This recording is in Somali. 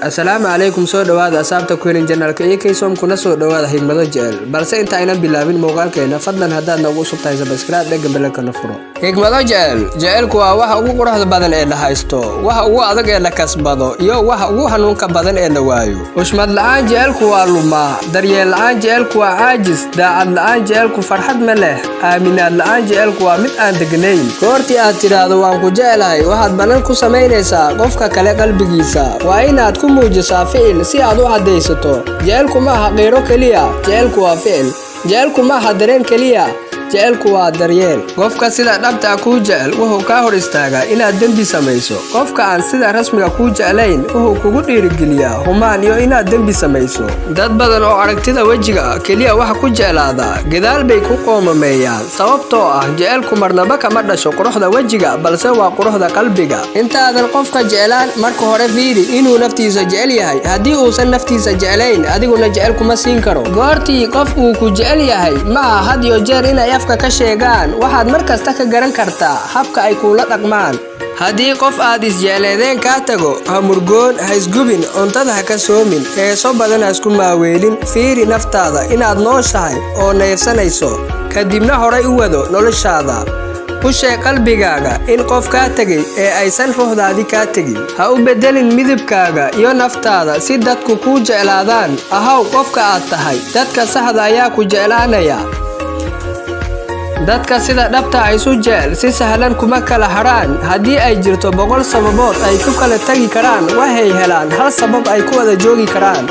Asalaamu calaykum. Soo dhowaada asaabta ku helin channelka iyo kaysom, kuna soo dhowaada Xigmado Jecel. Balse inta aynan bilaabin muuqaalkeena, fadlan haddaad noogu cusub tahay, subscribe dhegga, belekana furo. Xigmado jecel. Jecelku waa waxa ugu quruxda badan ee la haysto, waxa ugu adag ee la kasbado iyo waxa ugu hanuunka badan ee la waayo. Xushmad la'aan jecelku waa lumaa, daryeel la'aan jecelku waa caajis, daacad la'aan jecelku farxad ma leh, aaminaad la'aan jecelku waa mid aan degnayn. Goortii aad tidhaahdo "waan ku jeclahay", waxaad ballan ku samaynaysaa qofka kale qalbigiisa. Waa inaad ku muujisaa ficil si aad u caddaysato. Jecelku ma aha qiiro keliya, jecelku waa ficil. Jecelku ma aha dareen keliya, jecelku waa daryeel. Qofka sida dhabta ah kuu jecel wuxuu kaa hor istaagaa inaad dembi samayso. Qofka aan sida rasmiga kuu jeclayn wuxuu kugu dhiirigeliyaa humaan iyo inaad dembi samayso. Dad badan oo aragtida wejiga keliya waxa ku jeclaada gadaal bay ku qoomameeyaan, sababtoo ah jecelku marnaba kama dhasho quruxda wejiga, balse waa quruxda qalbiga. Intaadan qofka jeclaan, marka hore fiiri inuu naftiisa jecel yahay. Haddii uusan naftiisa jeclayn, adiguna jecel kuma siin karo. Goortii qof uu ku jecel yahay ma aha had iyo jeer inay afka ka sheegaan, waxaad mar kasta ka garan kartaa habka ay kuula dhaqmaan. Haddii qof aad isjecleedeen kaa tago, ha murgoon, ha isgubin, cuntada ha ka soomin, heeso badan ha isku maaweelin. Fiiri naftaada inaad nooshahay oo neefsanayso, kadibna horay u wado noloshaada. U sheeg qalbigaaga in qof kaa tegay ee aysan ruuxdaadii kaa tegin. Ha u beddelin midabkaaga iyo naftaada si dadku kuu jeclaadaan. Ahaw qofka aad tahay, dadka saxda ayaa ku jeclaanaya. Dadka sida dhabta ah isu jecel si sahlan kuma kala hadhaan. Haddii ay jirto 100 sababood ay ku kala tagi karaan, waxay helaan hal sabab ay ku wada joogi karaan.